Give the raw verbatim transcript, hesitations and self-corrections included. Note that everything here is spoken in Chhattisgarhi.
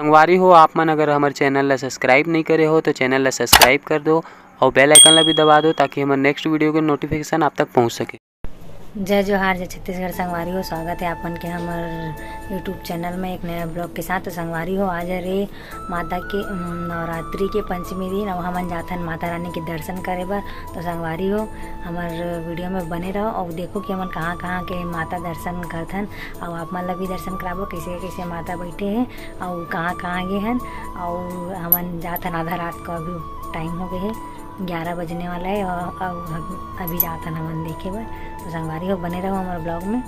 संगवारी हो, आप मन अगर हमर चैनल ला सब्सक्राइब नहीं करे हो तो चैनल ला सब्सक्राइब कर दो और बेल आइकन ला भी दबा दो, ताकि हमर नेक्स्ट वीडियो के नोटिफिकेशन आप तक पहुंच सके। जय जोहार, जय छत्तीसगढ़ संगवारी हो, स्वागत है आप मन के हमर YouTube चैनल में एक नया ब्लॉग के साथ। तो संगवारी हो, आज हरे माता के, उम, नवरात्रि के पंचमी दिन, और हमन जाथन माता रानी के दर्शन करे बर। तो संगवारी हो, हमर वीडियो में बने रहो और देखो कि हमन कहाँ कहाँ के माता दर्शन करथन, और आप मन ला भी दर्शन कराबो कैसे कैसे माता बैठे हैं और कहाँ कहाँ गे हन। और हमन जाथन आधा रात को, अभी टाइम हो गए है, ग्यारह बजने वाला है और, और अभी जाथन हमन देखे बर। तो संगवारी हो, बने रहो हमर ब्लॉग में।